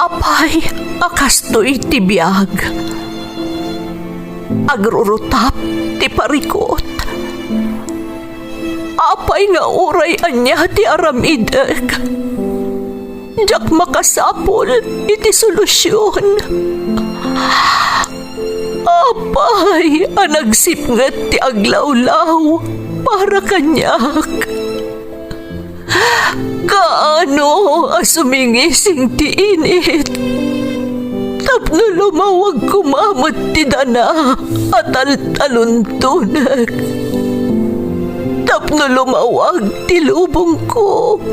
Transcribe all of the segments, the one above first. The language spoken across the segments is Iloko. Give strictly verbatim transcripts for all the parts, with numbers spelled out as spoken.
Apay a kastoy ti biag? Agrurutap ti parikut. Apay nga uray ania ti aramidek, diak makasapul iti solusion. Apay a nagsipnget ti aglawlaw para kaniak? Kaano a sumingising ti init tapno lumawag koma met ti dana a taltaluntonek, tapno lumawag ti lubongko?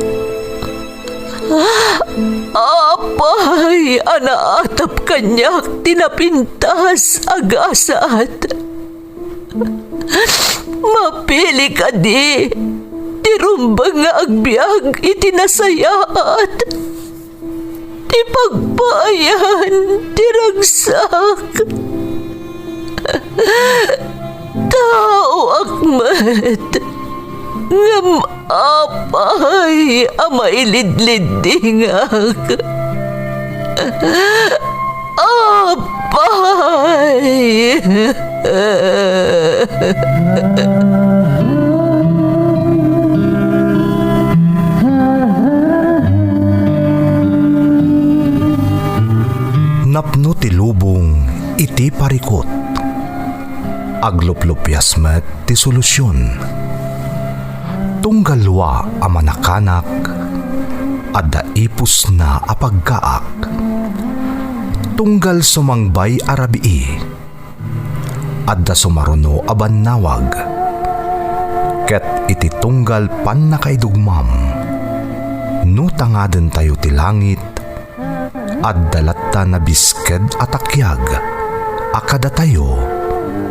Apay a naatap kaniak ti napintas a gasat? Mapili kadi ti rumbeng nga agbiag iti nasayaat, ti pagpaayan ti ragsak? Taoak met, ngem apay a mailidliddingak? Apay! Napno ti lubong iti parikut. Agluplupias met ti solusion. Tunggal wa a manakanak, adda ipusna a paggaak. Tunggal sumangbay a rabii, adda sumaruno a bannawag. Ket iti tunggal pannakaidugmam, no tangadentayo ti langit, adda latta nabisked a takiag a kadatayo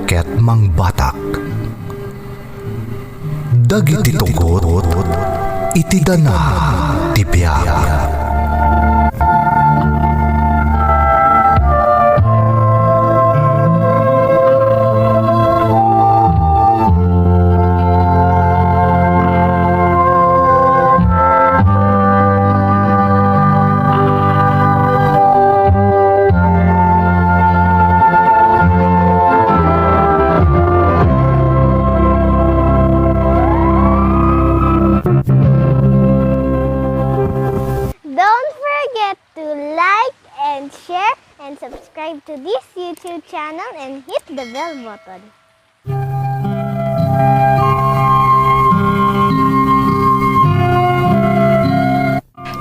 ket mangbatak. Dagiti tugot iti dana ti biag. Don't forget to like and share and subscribe to this YouTube channel and hit the bell button.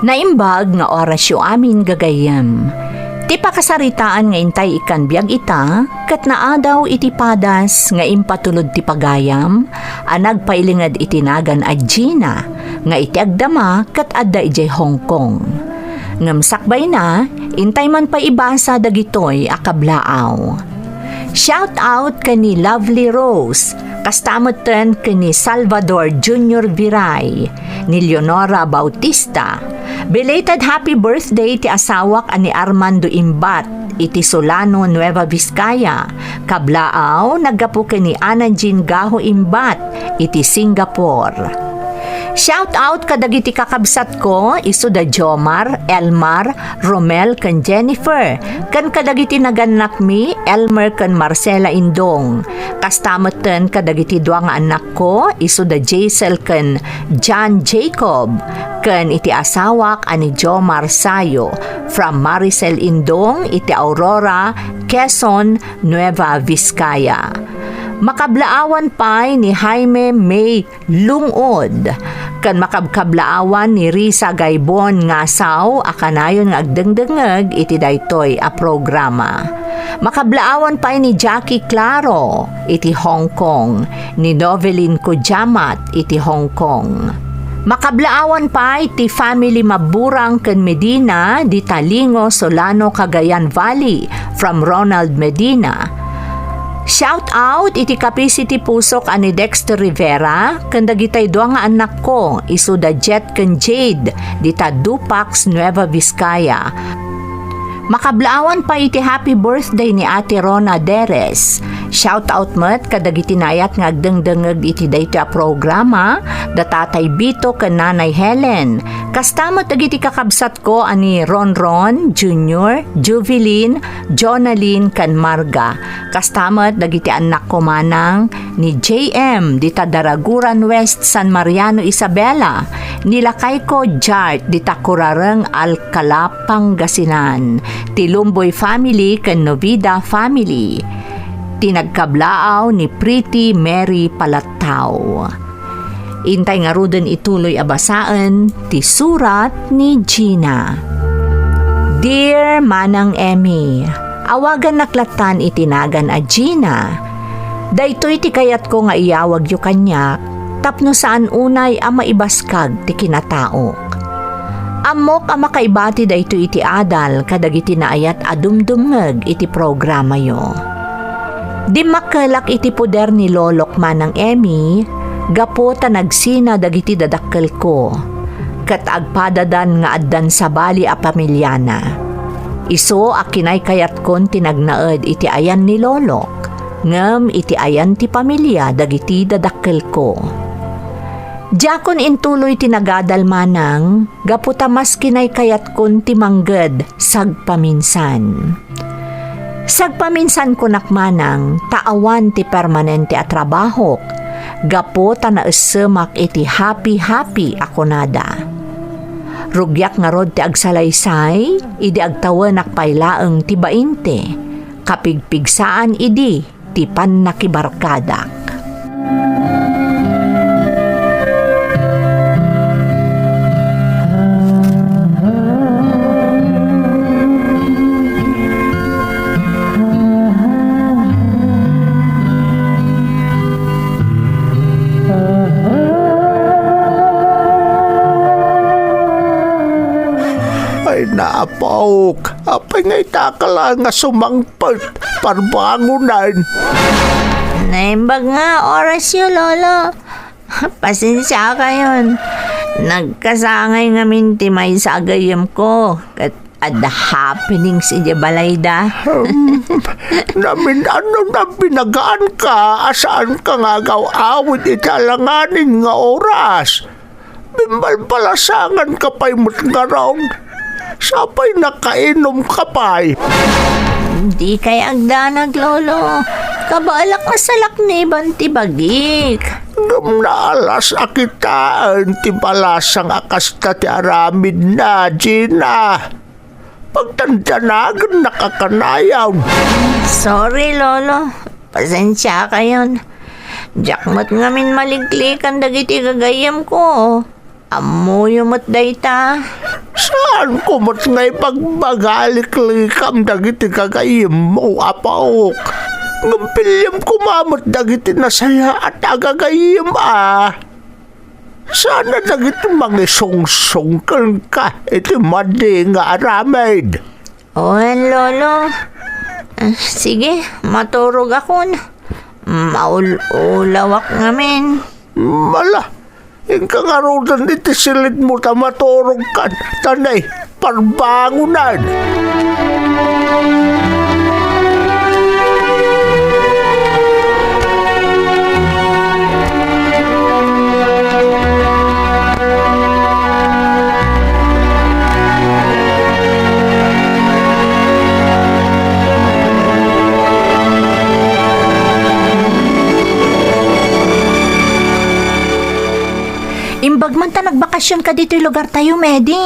Naimbag nga orasyo amin, gagayyem. Ti pakasaritaan nga intay ikkan biag ita, ket naadaw iti padas nga impatulod ti pagayam a nagpailinged iti nagan a Gina, nga iti agdama ket adda idiay Hong Kong. Ngem sakbayna, intay man pay ibasa dagitoy a kablaaw. Shout out ken ni Lovely Rose, kasta metten ken ni Salvador Junior Viray, ni Leonora Bautista. Belated happy birthday ti asawak a ni Armando Imbat iti Solano, Nueva Vizcaya. Kablaaw, naggapu ken ni Ana Jean Gaho Imbat iti Singapore. Shout out kadagiti kakabsatko, isu da Jomar, Elmar, Romel ken Jennifer, ken kadagiti nagannakmi, Elmer ken Marcela Indong. Kasta metten kadagiti dua nga annakko, isu da Jaisel ken John Jacob, ken iti asawak a ni Jomar Sayo, from Maricel Indong iti Aurora, Quezon, Nueva Vizcaya. Makablaawan pay ni Jaime May Lung-od, ken makabkablaawan ni Risa Gaibon Ngasaw a kanayon nga agdengdengngeg iti daytoy a programa. Makablaawan pay ni Jackie Claro iti Hong Kong, ni Novelin Kujamat iti Hong Kong. Makablaawan pay ti family Maburang ken Medina, di Talingo, Solano, Cagayan Valley, from Ronald Medina. Shout out iti kapisiti pusok a ni Dexter Rivera ken dagitay dua nga annakko, isu da Jet ken Jade, dita Dupax, Nueva Vizcaya. Makablaawan pay iti happy birthday ni Ate Rona Deres. Shout out met kadagiti naayat nga agdengdengngeg iti daytoy a programa, da Tatay Bito ken Nanay Helen. Kasta met dagiti kakabsatko a ni Ronron, Junior, Juvilin, Jonalyn, ken Marga. Kasta met dagiti annakko manang ni J M dita Daraguran West, San Mariano, Isabela, ni lakayko Jart dita Kurareng, Alcala, Pangasinan, ti Lumboy family ken Novida family, ti nagkablaaw ni Pretty Mary Palattao. Intay ngaruden ituloy a basaen ti surat ni Gina. Dear Manang Emmy, awagannak lattan iti nagan a Gina. Daytoy ti kayatko nga iyawagyo kaniak tapno saan unay a maibaskag ti kinataok. Ammok a makaibati daytoy iti adal kadagiti naayat a dumdumngeg iti programayo. Dimmakkelak iti poder ni Lolok Manang Emmy gapu ta nagsina dagiti dadakkelko, ket agpadadan nga addan sabali a pamiliana. Isu a kinaykayatkon ti nagnaed iti ayan ni Lolok, ngem iti ayan ti pamilia dagiti dadakkelko. Diakon intuloy ti nagadal manang gapu ta mas kinaykayatkon ti mangged sagpaminsan. Sagpaminsan kunak manang ta awan ti permanente a trabahok gapu ta naessemak iti happy-happy a kunada. Rugiak ngarud ti agsalaysay idi agtawenak pay laeng ti bainte, kapigpigsaan idi ti pannakibarkadak. Ay, napaok. Apay nga ita ka laeng nga sumangpet? Parbangonan. Naimbag nga orasyo, Lolo. Pasensiakayon. Nagkasangay ngamin ti maysa a gayyemko. Ket adda happenings idiay balayda. Hmm, namin-ano na binagaan ka, a saan ka nga agaw-awid iti alanganin nga oras? Bimbalbalasangan ka pay met ngarud. Sapay nakainom ka pay. Dikay agdanag, Lolo. Kabaelak nga salakniban ti bagik. Ngem naalas a kitaen ti balasang a kasta ti aramidna, Gina. Pagdandanagennak a kanayon. Sorry, Lolo. Pasensiakayon. Diak met ngamin maliklikan dagiti gagayyemko. Ammoyo met dayta. Saanko met nga ibagbaga a liklikam dagiti gagayyemmo, apaok. Ngem piliem koma met dagiti nasayaat a gagayyem a. Saan a dagiti mangisungsong kenka iti madi nga aramid? Wen, Lolo. Ah, sige, maturogakon. Maul-ulawak ngamin. Mala, inka ngaruden iti silidmo ta maturogkan. Tanay, parbangonan. Imbag man ta nagbakasionka ditoy lugartayo, Medi.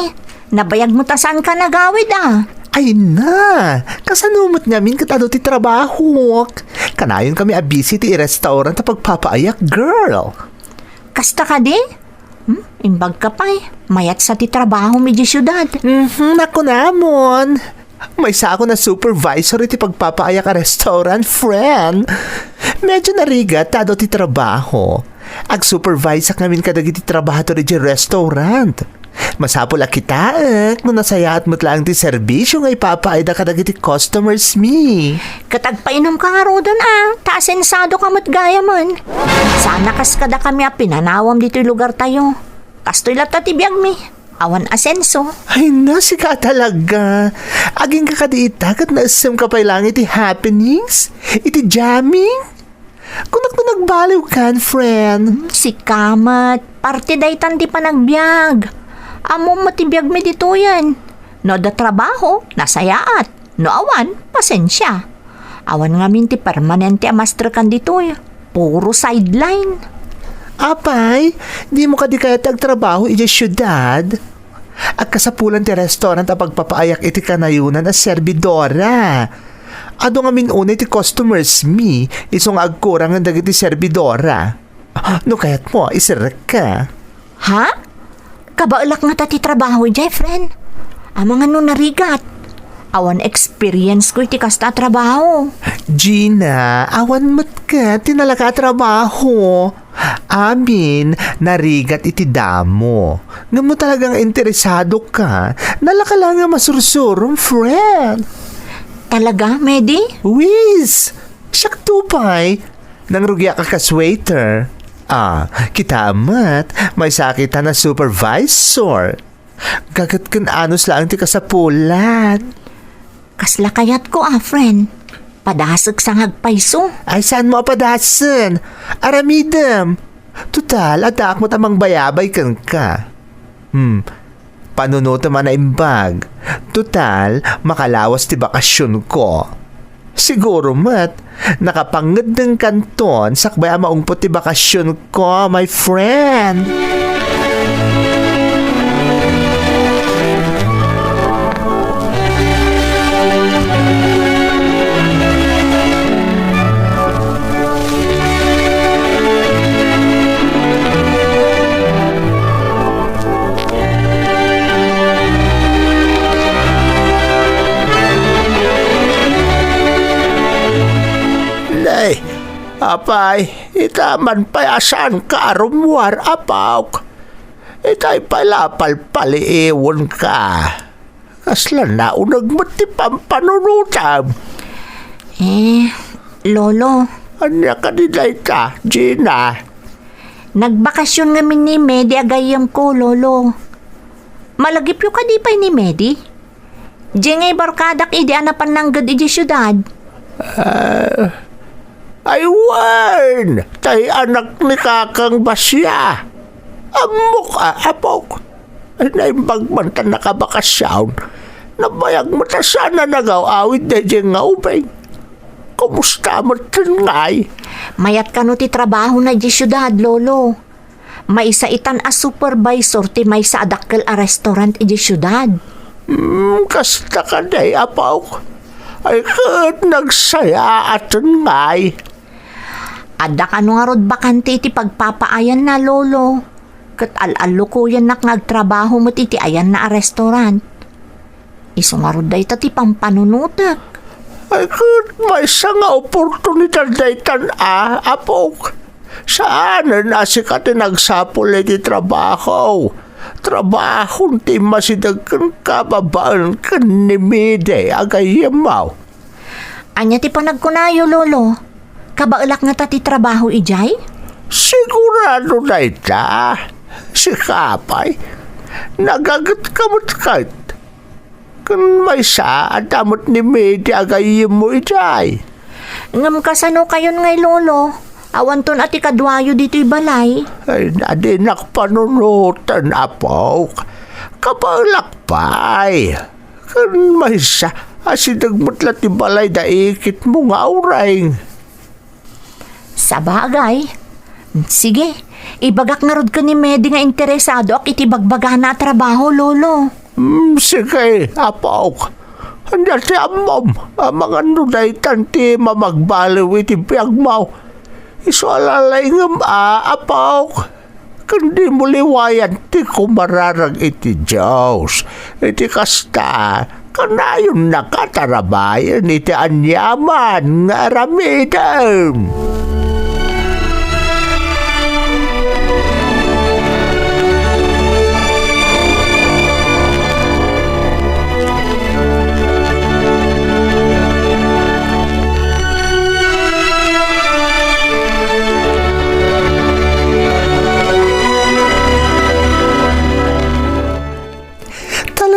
Nabayag mo ta saanka nagawid, a. Ay na! Kasano met ngamin ket adu ti trabahok? Kanayonkami a busy ti restaurant a pagpapaayak, girl. Kasta kadi? Hmm? Imbagka pay, mayat sa ti trabahom idiay siudad. Mhm, nakunamon. Maysaakon a supervisor iti pagpapaayak a restaurant, friend. Medyo narigat ta adu ti trabaho. Ag-superviseak ngamin kadagiti trabahador idiay restaurant. Masapul a kitaek no nasayaat met laeng ti serbisio nga ipapaayda kadagiti customers mi. Ket agpainumka ngaruden, a, ta asensadoka met gayamen. Sana kas kadakami a pinanawam ditoy lugartayo. Kastoy latta ti biagmi. Awan asenso. Ay, na, sika talaga. Agingga kadi ita, ket naissemka pay laeng iti happenings? Iti jamming? Kunak no nagbaliwkan, friend. Hmm, sika met. Parte daytan ti panagbiag. Ammom met ti biagmi ditoyen. No adda trabaho, nasayaat. No awan, pasensia. Awan ngamin ti permanente a mastrekan ditoy. Puro sideline. Apay, dimo kadi kayat ti agtrabaho idiay siudad? Agkasapulan ti restaurant a pagpapaayak iti kanayonan a serbidora. Adu ngamin unay ti customers mi, isu nga agkurangen dagiti serbidora. No kayatmo, iserrekka. Ha? Kabaelak ngata ti trabaho idiay, friend. Amangan no narigat. Awan experience ko iti kasta a trabaho. Gina, awan met ket ti nalaka a trabaho. Amin, narigat iti damo. Ngem no talagang interesado ka, nalaka laeng a masursurom, friend. Talaga, Medi? Wis! Siak to pay. Nangrugiak a kas waiter. Ah, kitaem met, maysa a kita na supervisor. Gaget ken anus laeng ti kasapulan. Kasla kayatko a, friend. Padasek sa nga agpayso. Ay, saanmo a padasen? Aramidem. Total, addaak met a mangbayabay kenka. Hmm, panunotem a naimbag. Total, makalawas ti bakasionko. Siguro met, nakapangngeddengkanton sakbay a maungpot ti bakasionko, my friend. Nay, apay, ita man pay a saanka a rummuar, apok. Itay pay la palpaliiwenka. Kasla nauneg met ti pampanunotam. Eh, Lolo. Ania kadi dayta, Gina? Nagbakasion ngamin ni Medi a gayyemko, Lolo. Malagipyo kadi pay ni Medi? Diay nga ibarkadak idi a napan nangged idiay siudad. Ah, ay wen, tay anak ni Kakang Basia. Ammok a, apok. Ay, naimbag man ta nakabakasion. Nabayag met a saan a nagaw-awid daydiay nga ubing. Kumusta met ngay? Mayat kano ti trabahona idiay siudad, Lolo? Maysa itan a supervisor ti maysa a dakkel a restaurant idiay siudad. Hmm, kasta kadi, apok. Ay, ket nagsayaaten ngay. Adda kano ngarud bakante iti pagpapaayanna, Lolo. Ket al-allukoyennak nga agtrabaho met iti ayanna a restaurant. Isu ngarud dayta ti pampanunotek. Ay, ket maysa nga oportunidad daytan a, apok. Saanen a sika ti nagsapul iti trabaho. Trabahon ti immasideg kenka babaen ken ni Medi a gayyemmo. Ania ti panagkunayo, Lolo? Kabaelak ngata ti trabaho idiay? Sigurado dayta. Sika pay. Nagagetka met ket. Ken maysa, adda met ni Medi a gayyemmo idiay. Ngem kasanokayon ngay, Lolo? Awanton a ti kaduayo ditoy balay. Ay, dinak panunoten, apok. Kabaelak pay. Ken maysa, asideg met la ti balay da ikitmo nga aureng. Sabagay. Sige, ibagak ngarud ken ni Medi nga interesadoak iti bagbagana a trabaho, Lolo. Hmm, sige, apok. Ania ti ammom? Amangan no daytan ti mamagbaliw iti biagmo. Isu a lalaingem a, apok. Ken dimo liwayan ti kumararag iti Dios. Iti kasta, kanayonnaka tarabayen iti aniaman nga aramidem.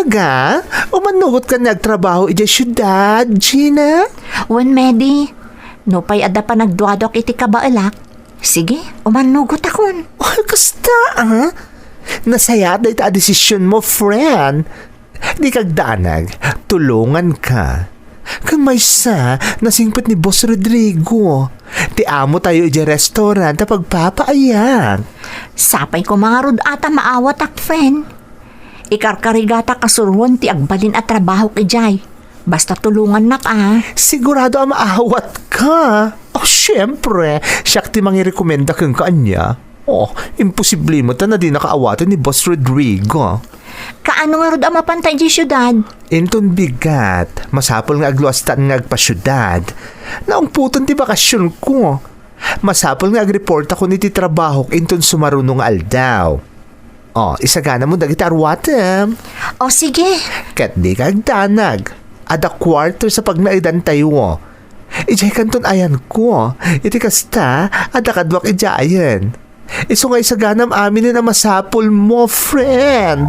Talaga? Umannugot ka nga agtrabaho idiay siudad, Gina? Wen, Medi. Nupay adda panagduaduak iti kabaelak, sige, umannugotakon. Oh, kasta, ah? Nasayaat dayta a desisyon mo, friend. Di kagdanag, tulongan ka. Ken maysa, nasingpet ni Boss Rodrigo, ti amo tayo idiay restaurant a pagpapaayat. Sapay ko mangarud ata maawatak, friend. Ikarkarigatak a suroen ti agbalin a trabahok idiay. Basta tulongannak, a. Sigurado a maawat ka. Oh, siyempre. Siak ti mangirekomenda kenka ania. Oh, imposible met a dinaka awaten ni Boss Rodrigo. Kaano ngarud a mapanta idiay siudad? Inton bigat, masapul nga agluastan nga agpasiudad. Naungpoten ti bakasionko. Masapul nga agreportakon iti trabahok inton sumaruno nga aldaw. Oh, isaganamon dagiti aruatem. Oh, sige. Ket di ka agdanag. Adda quarters a pagnaedantayo. Idiay kanton ayanko. Iti kasta, adda kaduak idiayen. Isu nga isaganam aminen a masapul mo, friend.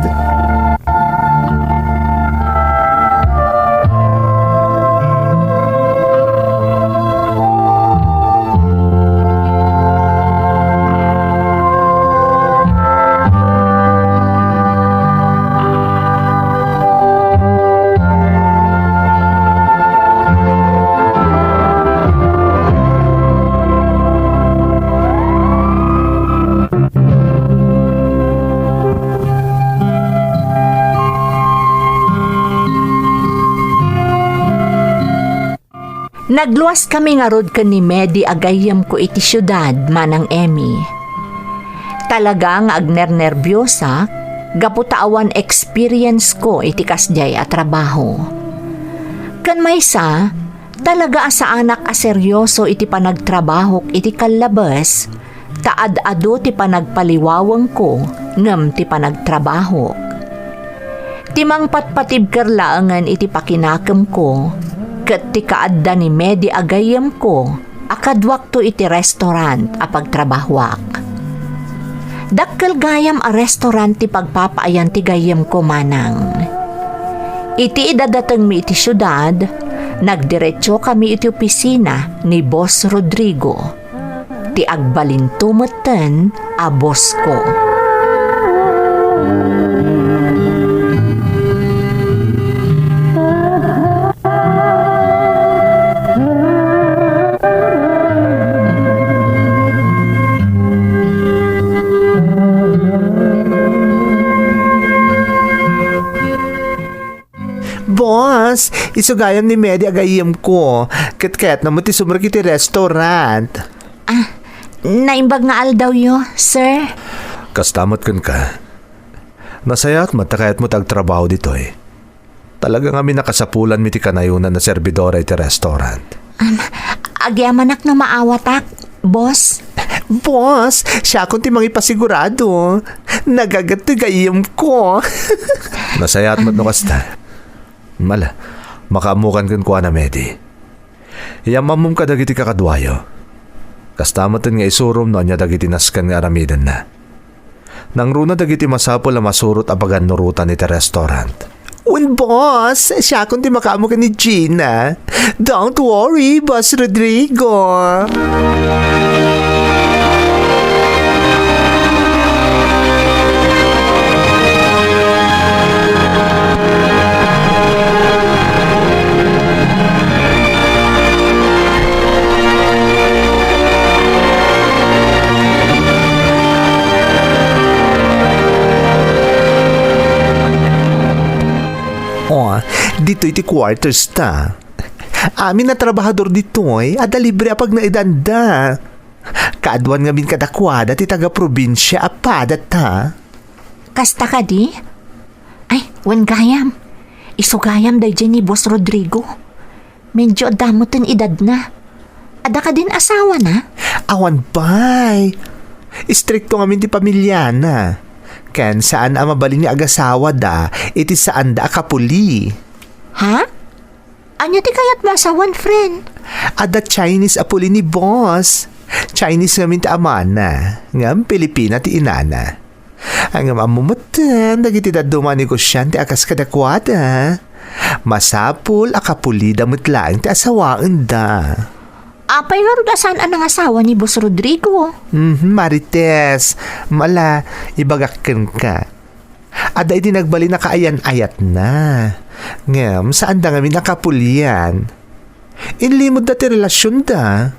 Nagluaskami ngarud ken ni Medi a gayyemko iti siudad, Manang Emmy. Talaga nga agnernerbiosak gapu ta awan experience ko iti kasdiay a trabaho. Ken maysa, talaga a saanak a serioso iti panagtrabahok iti kallabes, ta ad-adu ti panagpaliwawengko ngem ti panagtrabahok. Ti mangpatpatibker laengen iti pakinakemko ket ti kaadda ni Medi a gayyemko a kaduakto iti restaurant a pagtrabahoak. Dakkel gayam a restaurant ti pagpapaayan ti gayyemko, Manang. Iti idadatengmi iti siudad, nagdiretsokami iti opisina ni Boss Rodrigo, ti agbalinto metten a bossko. Boss, isu gayam ni Medi a gayyemko. Ket kayatna met ti sumrek iti restaurant. Ah, naimbag nga aldawyo, sir. Kasta met kenka. Nasayaat met ta kayatmo ti agtrabaho ditoy. Talaga ngamin a kasapulanmi ti kanayonan a serbidora iti restaurant. Um, agyamanak no maawatak, boss. Boss, siakon ti mangipasigurado. Nagaget ti gayyemko. Nasayaat met no kasta. Mala, makaammokan kenkuana, Medi. Iyam-ammom kadagiti kakaduayo. Kasta metten nga isurom no ania dagiti nasken nga aramidenna. Nangruna dagiti masapul a masurot a pagannurotan iti restaurant. Wen, boss, siakon ti makaammo ken ni Gina. Don't worry, Boss Rodrigo. Oh, ditoy ti quarters ta. Amin a trabahador ditoy, adda libre a pagnaedanda. Kaaduan ngamin kadakuada ti taga-probinsia a padata. Kasta kadi? Ay, wen gayam. Isu gayam daydiay ni Boss Rodrigo. Medyo adda metten edadna. Adda kadin asawana? Awan pay. Istrikto ngamin ti pamiliana. Ken saan a mabalin nga agasawada iti saanda a kapuli. Ha? Ania ti kayatmo a sawen, friend? Adda Chinese a puli ni boss. Chinese ngamin ti amana, ngem Pilipina ti inana. Ngem ammo metten dagiti dadduma a negosiante a kas kadakuada. Masapul a kapulida met laeng ti asawaenda. Apay ngarud a saan a nangasawa ni Boss Rodrigo? Mhm, Marites. Mala, ibagak kenka. Adda idi nagbalin a kaayan-ayatna. Ngem, saanda ngamin a kapulian. Inlimedda ti relasionda.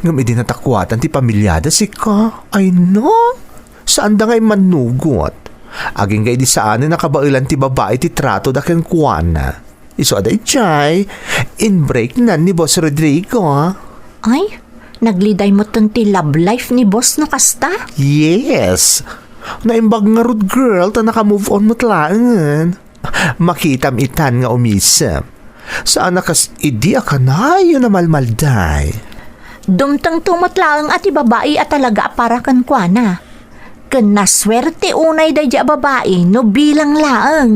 Ngem idi natakuatan ti pamiliada, sika, ay no? Saanda nga immannugot. Agingga idi saanen a kabaelan ti babai ti tratoda kenkuana. Isu a daydiay, inbreaknan ni Boss Rodrigo. Ay, nagliday metten ti love life ni Boss no kasta? Yes. Naimbag ngarud, girl, ta naka-move on met laengen. Makitam itan nga umisem. Saan a kas idi a kanayon a malmalday. Dumtengto met laeng a ti babai a talaga a para kenkuana. Ken nasuerte unay daydi a babai no bilang laeng.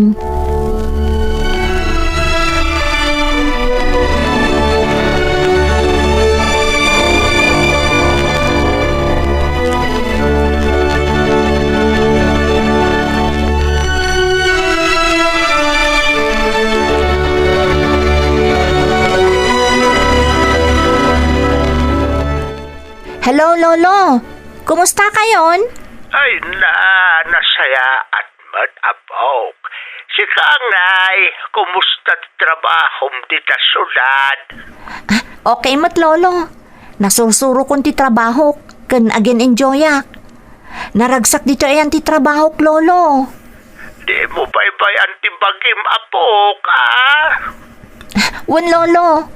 Hello, Lolo. Kumusta kayon? Ay na, nasayaat met, apok. Sika ngay, kumusta ti trabahom dita siudad? Ah, okay met, Lolo. Nasursurokon ti trabahok, ken agin-enjoyak. Naragsak ditoy ayan ti trabahok, Lolo. Dimo baybay-an ti bagim, apok, a? Wen, Lolo.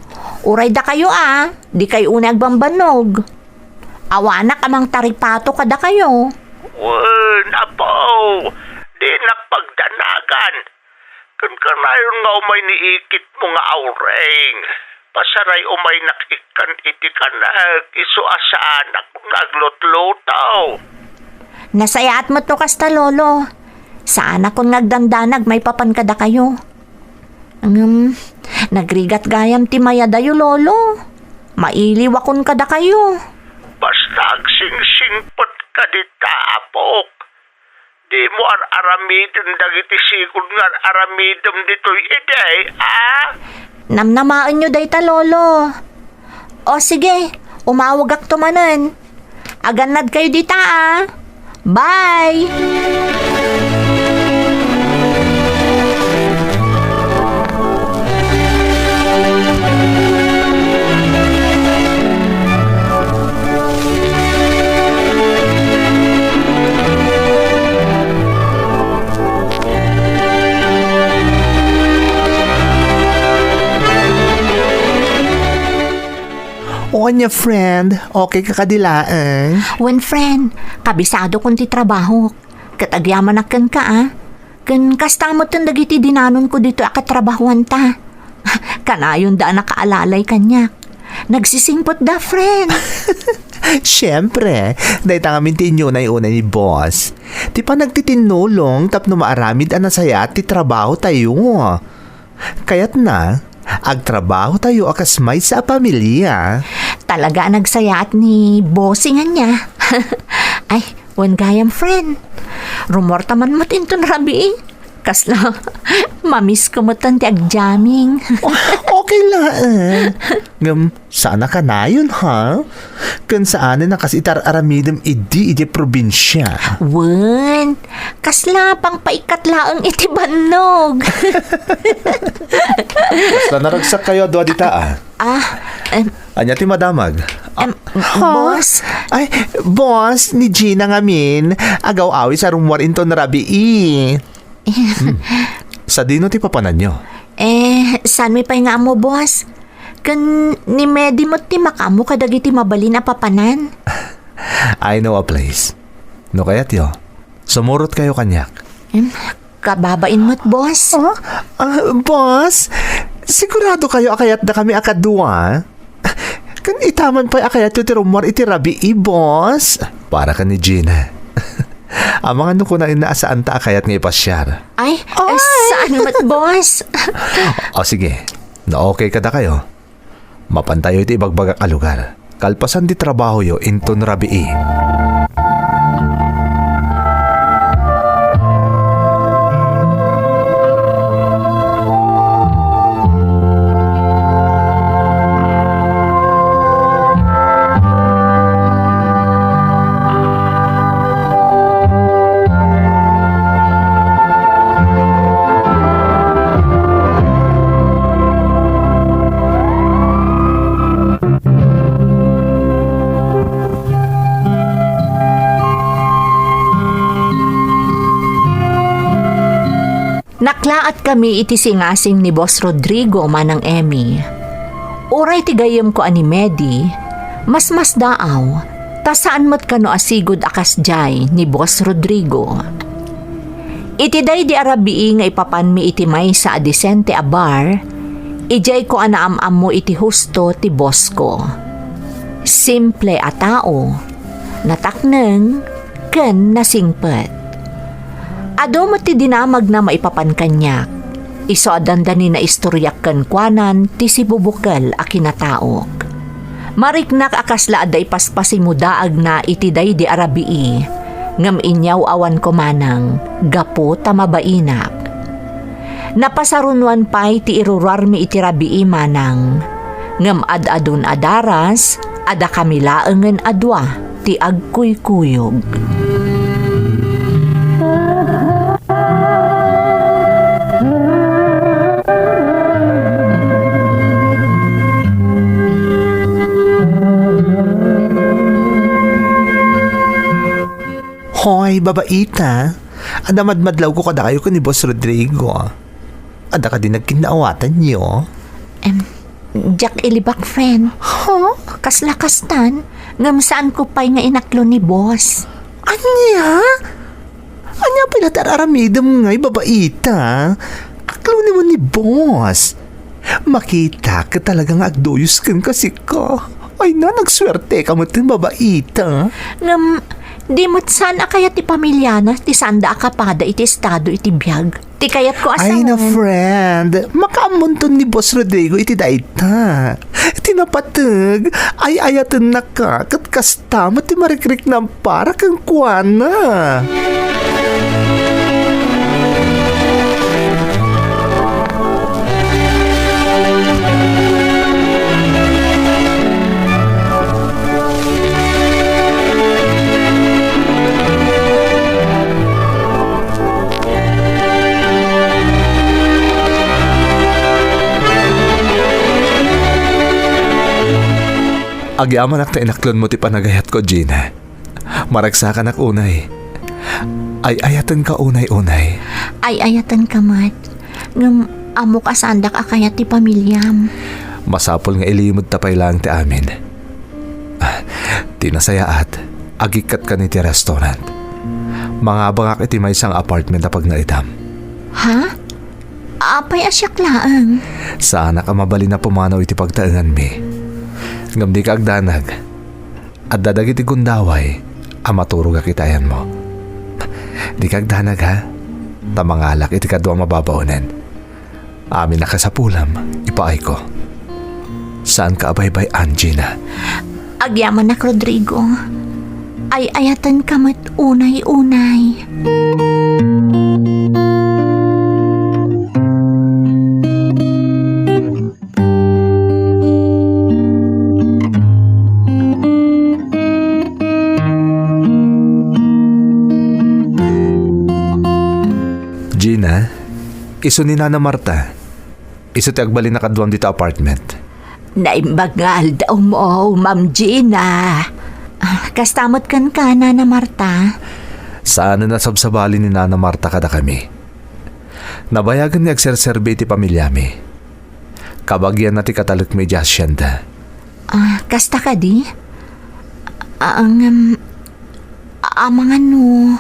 Uray dakayo, a. Dikay unay agbambannog. Awanak a mangtaripato kadakayo. Wen, apo, dinak pagdanagan. Ken kanayon nga umay ni ikitmo nga Aureng. Pasaray umaynak ikkan iti kanek, isu a saanak nga aglutluto. Nasayaat met no kasta, Lolo. Saanakon nga agdandanag maipapan kadakayo. Ngem, nagrigat gayam ti mayadayo, Lolo. Mailiwakon kadakayo. Basta agsingsingpet ka dita, apok. Dimo ar-aramiden dagiti sigud nga ar-aramidem ditoy idi, a? Namnamaenyo dayta, Lolo. O sige, umawagakto manen. Agannadkayo dita, a. Bye! O ania, friend? Okay ka kadi laeng? Wen, friend. Kabisadokon ti trabahok. Ket agyamanak kenka, a. Ken kasta metten dagiti dinanonko ditoy a katrabahuanta. Kanayonda a nakaalalay kaniak. Nagsisingpetda, friend. Siempre, dayta ngamin ti inyunay-unay ni boss. Ti panagtitinnulong tapno maaramid a nasayaat ti trabahotayo. Kayatna, agtrabahotayo a kas maysa a pamilia. Talaga a nagsayaat ni bossing ania. Ay, wen gayam, friend. Rummuarta man met inton rabii. Kasla, mamiss ko met ti agjamming. O-, okay laeng. Ngem, saan a kanayon, ha? Ken saanen a kas iti ar-aramidem idi idiay probinsia. Wen, kasla pangpaikkat laeng iti bannog. Basta naragsak kayo a dua dita, a. Ah, em, Ania ti madamag? Em, Ha? Boss? Ay, boss, ni Gina ngamin. Agaw-awis a rummuar inton rabii. Hmm. Sadino ti papananyo? Eh, saanmi pay nga ammo, boss? Ken ni Medi met ti makaammo kadagiti mabalin a papanan. I know a place. No kayatyo, sumurot kayo kaniak. Em, kababain met, boss. Ah, ah, boss, sigurado kayo a kayatda kami a kadua? Ken itaman pay a kayatyo ti rummuar iti rabii, boss? Para ken ni Gina. Amangan no kunaenna a saanta a kayat nga ipasiar. Ay, eh, Ay! Saan met, boss? O sige, no okay kadakayo, mapantayo iti ibagbagak a lugar. Kalpasan ti trabahoyo inton rabii. Naklaatkami iti singasing ni Boss Rodrigo, Manang Emmy. Uray ti gayyemko a ni Medi, masmasdaaw, ta saan met kano a sigud a kasdiay ni Boss Rodrigo. Iti daydi a rabii nga ipapanmi iti maysa a disente a bar, idiayko a naam-ammo iti husto ti bossko. Simple a tao, natakneng, ken nasingpet. Adu met ti dinamagna maipapan kaniak. Isu a dandani naistoriak kenkuanan ti sibubukel a kinataok. Mariknak a kasla adda ipaspasimudaagna iti daydi a rabii, ngem inyaw-awanko manang gapu ta mabainak. Napasarunoan pay ti iruruarmi iti rabii manang, ngem ad-adun a daras, adda kami laengen a dua ti agkuykuyog. Hoy, babaita. Adda madmadlawko kadakayo ken ni Boss Rodrigo. Adda kadi nagkinnaawatanyo? Em, diak ilibak, friend. Huh? Kasla kastan, ngem saanko pay nga inaklo ni Boss. Ania? Ania pay la ti ar-aramidem ngay, babaita? Aklo ni mo ni Boss. Makita ket talaga nga agduyos kenka, sika. Ay na, nagsuerteka met, babaita. Ngem, di met saan a kayat ti pamiliana ti saanda a kapada iti estado iti biag. Ti kayatko a Ay na, saan. Friend, makaammonton ni Boss Rodrigo iti dayta. Ti napateg, ay-ayatennaka, ket kasta met ti marikriknam para kenkuana. Agyamanak ta inaklonmo ti panagayatko, Gina. Maragsakanak unay. Ay-ayatenka unay-unay. Ay-ayatenka met. Ngem ammok a saandak a kayat ti pamiliam. Masapul nga ilimedta pay laeng ti amin. Ah, ti nasayaat, agikkatka iti restaurant. Mangabakak iti maysa nga apartment a pagnaedam. Ha? Apay a siak laeng? Saanak a mabalin a pumanaw iti pagtaenganmi. Ngem dika agdanag. Adda dagiti gundaway a maturogak iti ayanmo. Dika agdanag, ha? Ta mangalak iti kaduam a babaonen. Amin a kasapulam, ipaayko. Saanka a baybay-an, Gina. Agyamanak, Rodrigo. Ay-ayatenka met unay-unay. Gina, isu ni Nana Marta. Isu ti agbalin a kaduam dita apartment. Naimbag nga aldawmo, Ma'am Gina. Ah, kasta met kenka, Nana Marta. Saanen a sabsabali ni Nana Marta kadakami. Nabayagen nga agserserbi iti pamiliami. Kabagianna ti katalekmi idiay hacienda. Ah, kasta kadi? Ah, ngem, amangan no,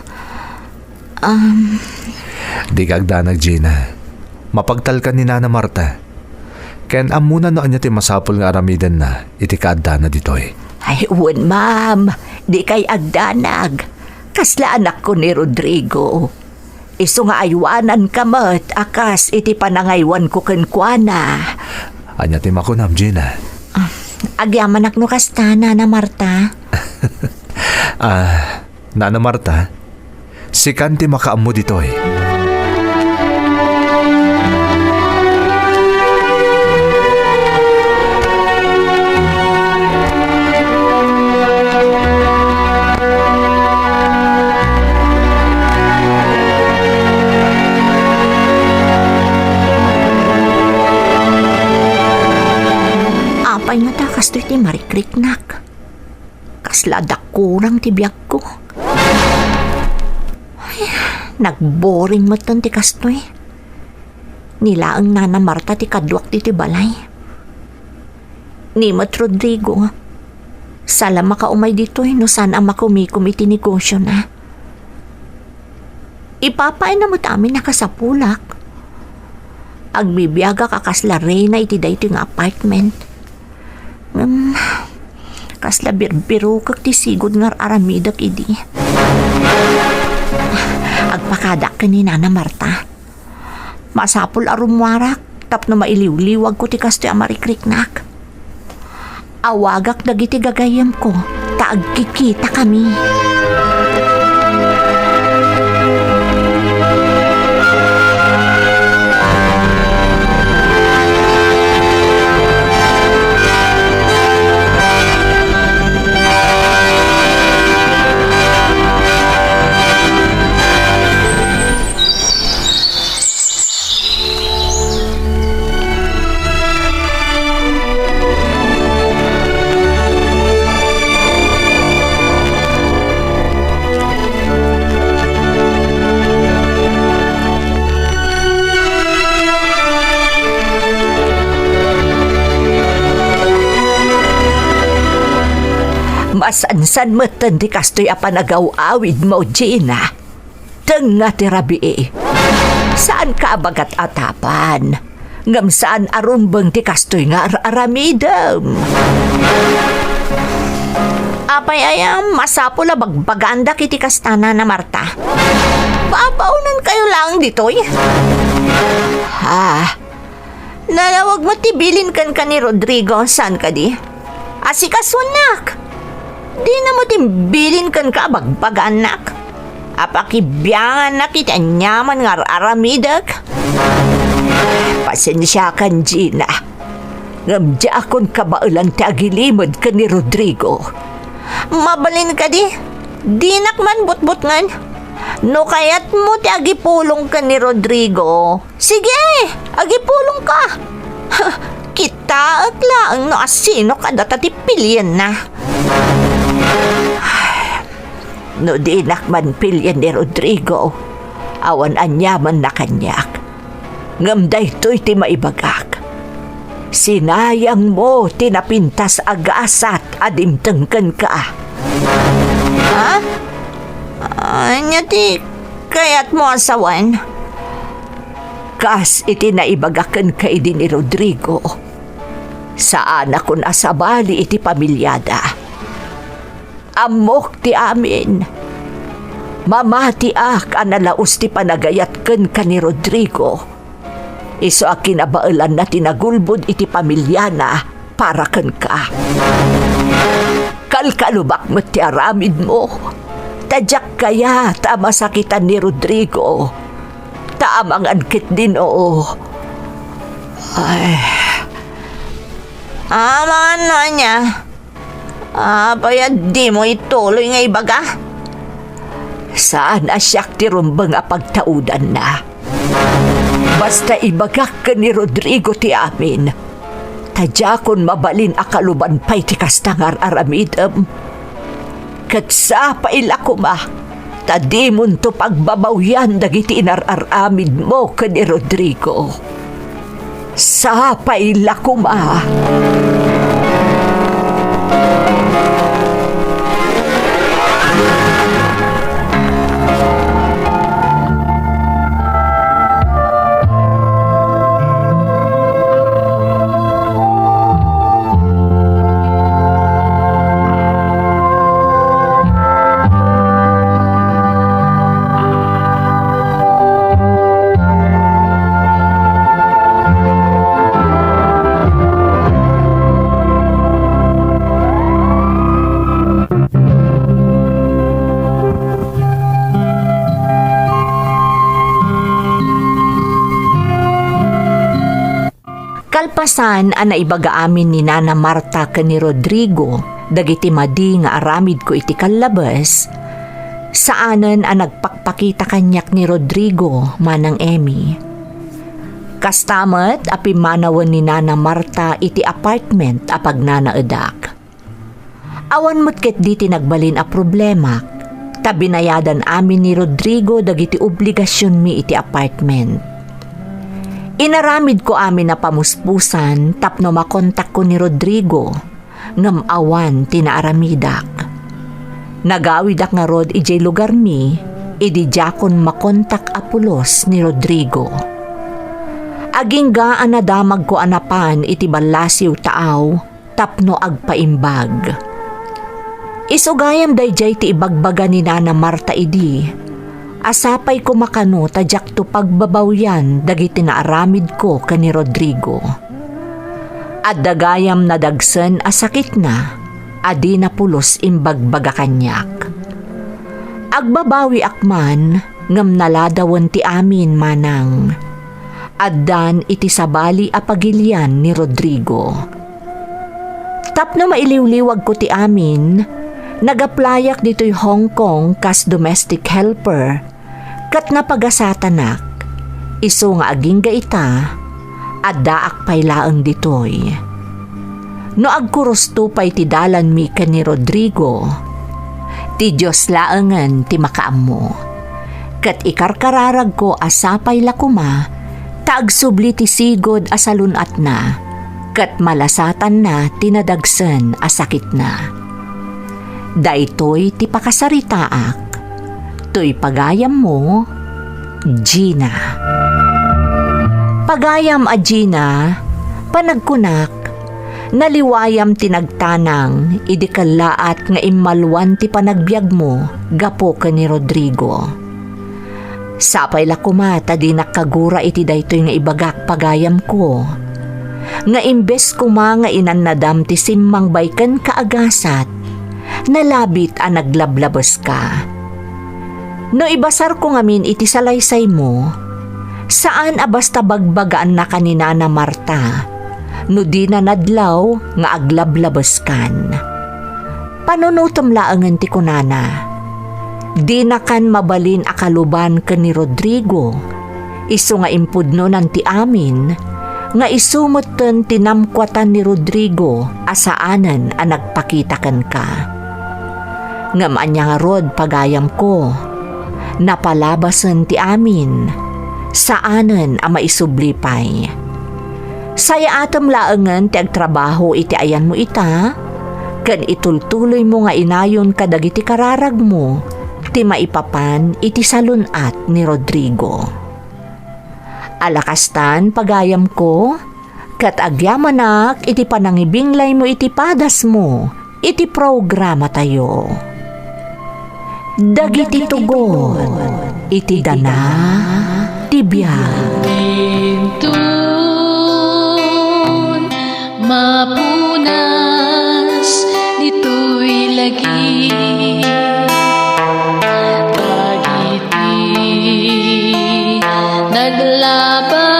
um, Dika agdanag, Gina. Mapagtalkan ni Nana Marta. Ken ammona no ania ti masapul nga aramidenna iti kaaddana ditoy. Ay, wen, ma'am. Dikay agdanag. Kasla anakko ni Rodrigo. Isu nga aywananka met a kas iti panangaywanko kenkuana. Ania ti makunam, Gina? Ah, agyamanak no kasta, Nana Marta. Ah, Nana Marta, sikan ti makaammo ditoy. Apay ngata kastoy ti marikriknak? Kasla adda kurang ti biagko. Ay, nagboring metten ti kastoy. Ni laeng Nana Marta ti kaduak ditoy balay. Ni met Rodrigo, saan la makaumay ditoy no saan a makumikom iti negosiona. Ipapaayna met amin a kasapulak. Agbibiagak a kasla reyna iti daytoy nga apartment. Ngem, kasla birbirokek ti sigud nga ar-aramidek idi. Agpakadak ken ni Nana Marta. Masapul a rummuarak tapno mailiwliwagko ti kastoy a marikriknak. Awagak dagiti gagayyemko ta agkikitakami. Masansan metten ti kastoy a panagaw-awidmo, Gina. Tengnga ti rabii. Saanka a bagat-atapan. Ngem saan a rumbeng ti kastoy nga ar-aramidem. Apay aya, masapul a bagbagaandak iti kasta, Nana Marta. Babaonenkayo laeng ditoy. Ha? Nalawag met ti bilin kenka ni Rodrigo, saan kadi? Asikasuennak. Dina met imbilin kenka a bagbagaannak. A pakibiangannak iti aniaman nga ar-aramidek. Pasensiakan, Gina. Ngem diakon kabaelan ti agilimed ken ni Rodrigo. Mabalin kadi, dinak man butbutngen. No kayatmo ti agipulong ken ni Rodrigo, sige, agipulongka. Kitaek laeng no asino kadata ti pilienna. No dinak man pilien ni Rodrigo, awan aniamanna kaniak. Ngem daytoy ti maibagak. Sinayangmo ti napintas a gasat a dimteng kenka. Ha? Ania ti kayatmo a sawen? Kas iti naibaga kenka idi ni Rodrigo, saanakon a sabali iti pamiliada. Ammok ti amin. Mamatiak a nalaus ti panagayat kenka ni Rodrigo. Isu a kinabaelanna ti nagulbod iti pamiliana para kenka. Kalkalubak met ti aramidmo, ta diak kayat a masakitan ni Rodrigo, ta amangan ketdin, oo. Ay. Amangan no ania? Apay a dimo ituloy nga ibaga? Saan a siak ti rumbeng a pagtaudanna. Basta ibagak ken ni Rodrigo ti amin, ta diakon mabalin a kaluban pay ti kasta nga ar-aramidem. Ket sapay la koma, ta dimonto pagbabawian dagiti inar-aramidmo ken ni Rodrigo. Sapay la koma. Kalpasan a naibaga amin ni Nana Marta ken ni Rodrigo dagiti madi nga aramidko iti kallabes, saanen a nagpakpakita kaniak ni Rodrigo, Manang Emmy. Kasta met a pimmanawen ni Nana Marta iti apartment a pagnanaedak. Awan met ketdi ti nagbalin a problemak, ta binayadan amin ni Rodrigo dagiti obligasionmi iti apartment. Inaramidko amin a pamuspusan tapno makontakko ni Rodrigo, ngem awan ti naaramidak. Nagawidak ngarud idiay lugarmi idi diakon makontak a pulos ni Rodrigo. Agingga a nadamagko a napan iti ballasiw taaw tapno agpaimbag. Isu gayam daydiay ti ibagbaga ni Nana Marta idi, a sapay koma kano ta diakto pagbabawian dagiti naaramidko ken ni Rodrigo. Adda gayam nadagsen a sakitna a dina pulos imbagbaga kaniak. Agbabawiak man ngem naladawen ti amin manang. Addan iti sabali a pagilian ni Rodrigo. Tapno mailiwliwagko ti amin, nag-applyak ditoy Hong Kong kas domestic helper, ket napagasatanak. Isu nga agingga ita, addaak pay laeng ditoy. No agkurusto pay ti dalanmi ken ni Rodrigo, ti Dios laengen ti makaammo. Ket ikarkararagko a sapay la koma ta agsubli ti sigud a salun-atna, ket malasatanna ti nadagsen a sakitna. Daytoy ti pakasaritaak. Toy pagayammo, Gina. Pagayam a Gina, panagkunak, naliwayam ti nagtanang idi kellaat nga immalwan ti panagbiagmo gapu ken ni Rodrigo. Sapay la koma ta dinak kagura iti daytoy nga ibagak, pagayamko, nga imbes koma nga inannadam ti simmangbay kenka a gasat, nalabit a naglablabeska. No ibasarko ngamin iti salaysaymo, saan a basta bagbagaannaka ni Nana Marta no dina nadlaw nga aglablabeskan. Panunotem laengen ti kunana. Dinakan mabalin a kaluban ken ni Rodrigo, isu nga impudnonan ti amin, nga isu metten ti namkuatan ni Rodrigo a saanen a nagpakita kenka. Ngem ania ngarud, pagayamko, napalabasen ti amin, saanen a maisubli pay. Sayaatem laengen ti agtrabaho iti ayanmo ita, ken itultuloymo nga inayon kadagiti kararagmo ti maipapan iti salun-at ni Rodrigo. Ala kastan, pagayamko, ket agyamanak iti panangibinglaymo iti padasmo iti programatayo. Dagiti tugon iti dana ti biag. Intun mapunas ditoy lagi. Dagiti naglaba